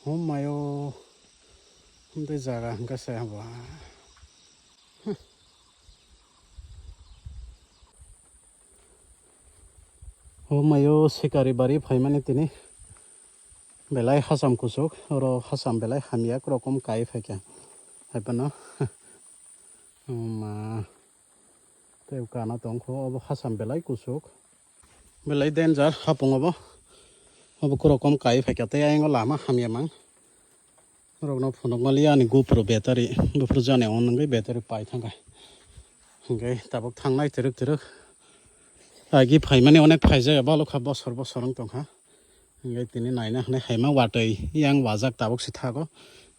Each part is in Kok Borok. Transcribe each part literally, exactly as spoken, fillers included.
Oh mayo. Hwnwi jaga hwnkhe se ba. Oh mayo sikari bari phaimani tini. Belai hacham kuchuk, oro hacham belai hamya rokom kai phaikha. Haiphano. Ma. Tei kana tongkho obo hacham belai kuchuk. Belai danger hapung obo. Obo kurokom kai phaikha tei ayang lama hamya mang. Rokno phunuk mali ani gopro battery, gopro jani on nangwi battery pai thangkha. Hingke tabuk thangnai twrwk twrwk. Agi phaimani onek phaijak balokha bosor bosor wng tongkha. Hingke tini naina hwnwi haima watwi yang wajak tabuk se thago.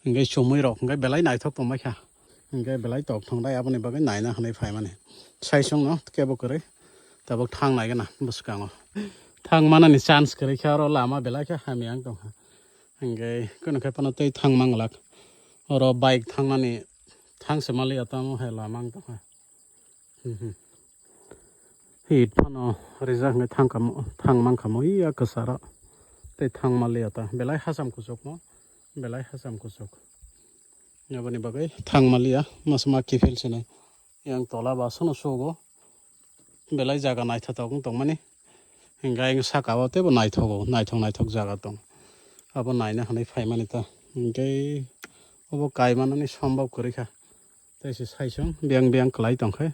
Hingke chumui rok hingke belai naithok tongbaikha. Hingke belai tok thong dai aboni bagwi naina hwnwi phaimani. Saisungno kebo kwrwi tabuk thang naigana bwskango. Thang manani chance kwrwi khe oro lama belai khe hamya wng tongkha. Hingke kunu khe phano tei thang manglak. Oro bike thangnani thang se maliya tamo hai lama wng tongkha. Hmm, hmm. Hit phano rijak hwnwi thang kamo, thang mankha mo iya kwcharo. Tei thang maliya ta belai hacham kuchukmo, belai hacham kuchuk. Aboni bagwi thang maliya, masma kiphil sinai. Yang tola ba sono sugo. Belai jaga naithotok wng tongmani. Hingke ayang saka o teibo naithogo, naithok naithok jaga tong. Abo naina hwnwi phaimani ta. Hingke obo kaimanani sombab kwrwi kha. Tei se saisong biyang biyang kwlai tongkhe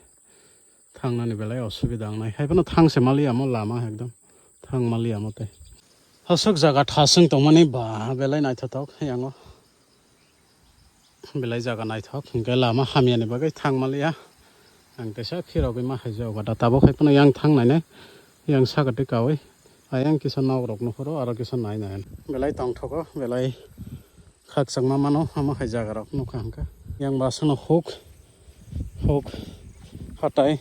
thangnani belai osubida wngnai. Haiphano thang se maliya mo lama ekdom. Thang maliya mo tei. Aswk jaga thaswng tongmani ba belai naithotok yango. Belai jaga naithok hingke lama hamyani bagwi thang maliya. Ang teisa phirogwi ma hai jago da tabuk hai phano yang thang nainai. Yang sakati kawi. Ayang kisa nok rok nukhoro aro kisa nai nai. Belai tongthogo belai khakchangma mano, omo hai jaga rok nukha hwnkha. Yang basano huk, huk, hatai,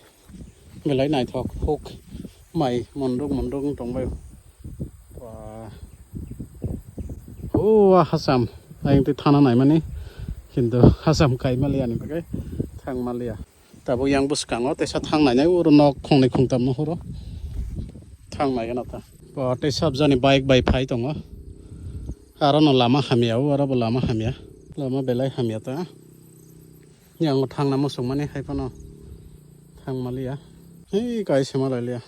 belai naithok, huk, mai mondok mondok wng tongbaio. Ba. O, a hacham, ayang twi thana naimani, kintu hacham kaima liya ni bagwi thangma liya. Tabuk yang bwskango teisa thang nainai, oro nok khongnwi khongtam nukhoro thang naigwna ta. Bo tei sabjani bike bai phai tongo. Aro no lama hamya, o aro bo lama hamya. Lama belai hamya ta. Yang thangna muchungmani hai phano thang maliya. Hei, kaisa malai liya.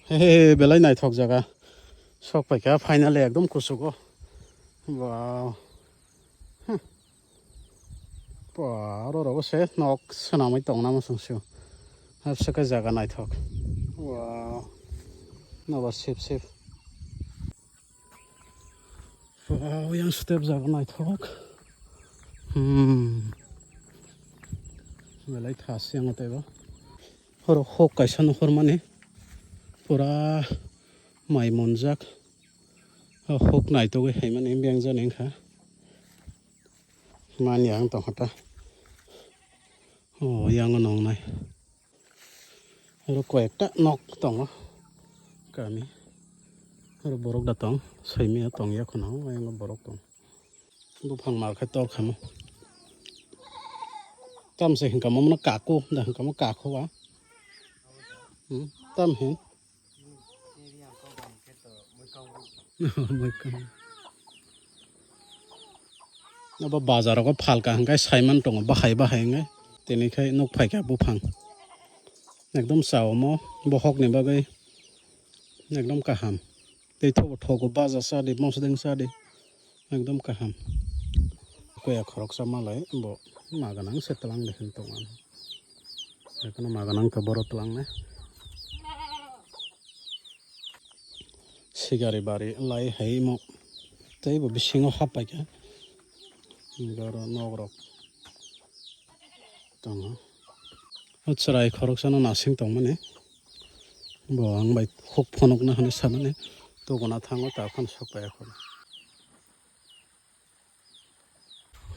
He, he, he, belai naithok jaga. Sok paikha finally ekdom kuchugo. Wow. Huh. Ba, aro rogo se nok swnamwi tongna muchung sio. Hapsa khe jaga naithok. Wow. Nobar sip sip. Wow, yang step jaga naithok. Hmm. Belai thas yang teibo. Oro hok kaisa nukhormani. Pura mai monjak. O hok naitogwi haimani beng jani wngkha. Mani ang tongkha ta. O yang nongnai. Oro koyekta nok tongo kami. Oro borok da tong, saimaya tongya kheno, ayang borok tong. Buphang mal khe tor khamo. Tam se hinkha mono kaku, da hinkha mo kaku wa. Hmm, tam hin. Mwkhang. Abo bazar rogo phalka hwnkhe saiman tongo bahai bahai hwnkhe tini khai nuk phaikha buphang ekdom cha omo bohok ni bagwi ekdom kaham tei thobo thogo baja chadi mosodeng chadi ekdom kaham koya khoroksa malai bo maganang se twlang de hin tongo ekhono maganang khe boro twlang nai. Sigari bari lai hai mo tei bo bisingo hap paikha hingke oro nok rok tongo o chwrai khoroksano nasing tongmani bo ang bai huk phunukna hinwi samani tubuna thango ta phano sok paiya khoro.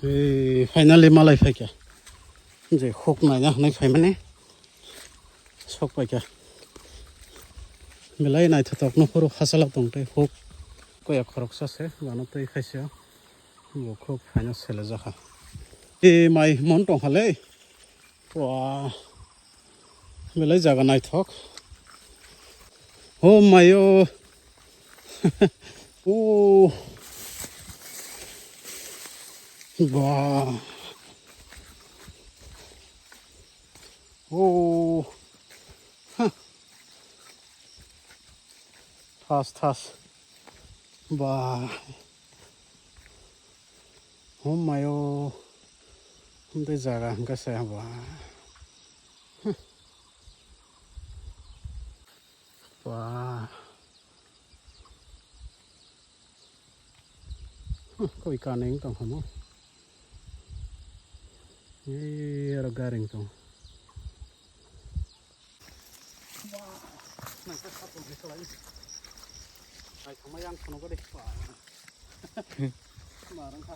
Hey, finally malai phaikha. Je huk naina hinwi phaimani. Sok paikha. Belai naithotok nukhoro hachalo tong tei huk. Koya khoroksa se, wano twi khaisa. Bo khub phaina selejakha. E mai mon tongkha le. Wah. Belai jaga naithok. Oh mayo. Oh. Ba. Oh. Huh. Thas, thas. Ba. Oh mayo. Hum de jaga hum ka se ba. Huh. Ba. Huh, koi kaneng tong hamo. Ee, aro garing tong. Naikhe khatung khe khlai. Naithokma yang phunukgo de. Marang kha.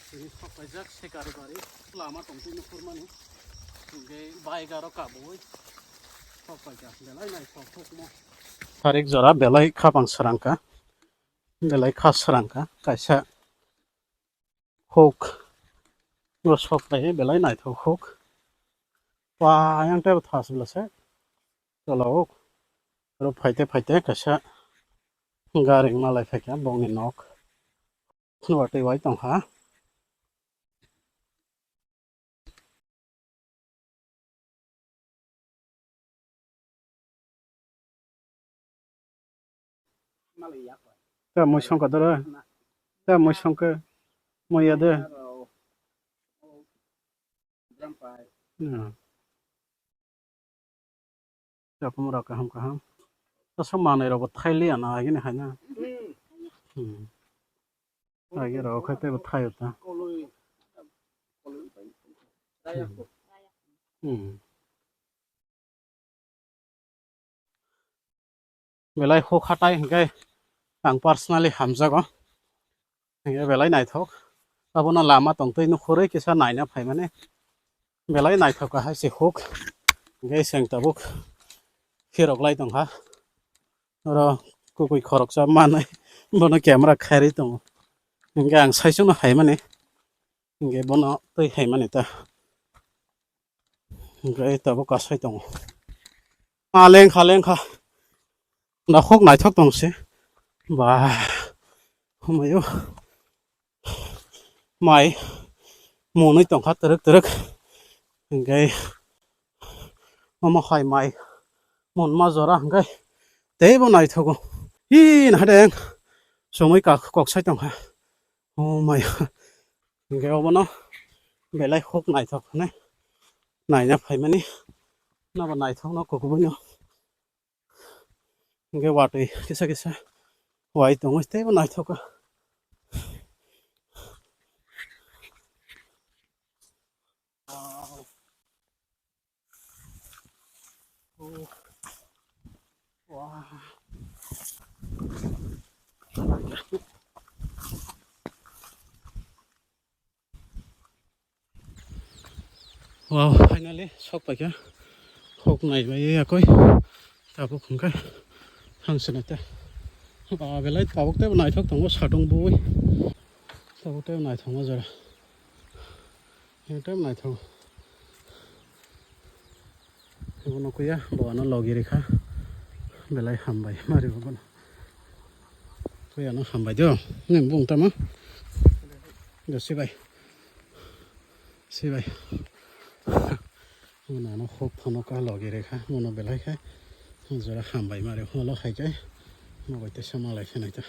Tini sok paijak sekar gari. Lama tongtwi nukhurmani. Hingke bike aro kabui. Sok paijak. Belai naithok thokmo. Tarik jora belai khapang srangkha. Belai kha srangkha. Kaisa huk. Bo sok pai belai naithok huk. Wa, ayang tei bo thas bwlase. Tola huk. Oro phaite phaite kaisa garing malai phaikha bongni nok. Watwi wai tongkha. Ta mui songkha doro. Ta mui songkha. Mui ya de. Hmm. Yakumura kaham kaham. Aswk manwi rok bo thailiya na agini haina. Hmm. Agi rok khai tei bo thaio ta. Hmm. Hmm. Belai huk hatai hingke ang personally hamjago. Hingke belai naithok. Abono lama tongtwi nukhurwi kisa naina phaimani. Belai naithok hai se huk. Hingke seng tabuk phirok lai tongkha. Oro kukui khoroksa manwi bono camera khairwi tongo. Hingke ang saichungno haimani. Hingke bono twi haimani ta. Hingke tabuk kasai tongo. Ma lengkha lengkha. Nokhok naithok tong se. Ba. Humayo. Mai. Monwi tongkha twrwk twrwk. Hingke. Omo hai mai. Monma jora hingke. Teibo naithogo. Hi nahadeng. Somoi kok sai tongkha. Oh my. Hingke obono belai huk naithok hinwi naina phaimani. Nobo naithokno kukubuino. Hingke watwi kisa kisa wai tongwi teibo naithok. Wow. Oh. Wow. Wow, finally sok paikha. Hok nai bai yakoi. Tabuk hwnkhe hangse nai ta. Ba belai tabuk tei naithok tongo satung bui. Tabuk tei naithok ma jora. Ekdam naithok. Bono kuya, bo ano logi rikha. Belai hambai, mari bo bono. Kuya no hambai do. Neng bung tama. Do sibai. Sibai. Bono ano hok phano ka logi rikha. Bono belai khe. Jora hambai mari. Holo hai khe. Mo bai te sama lai khe nai ta.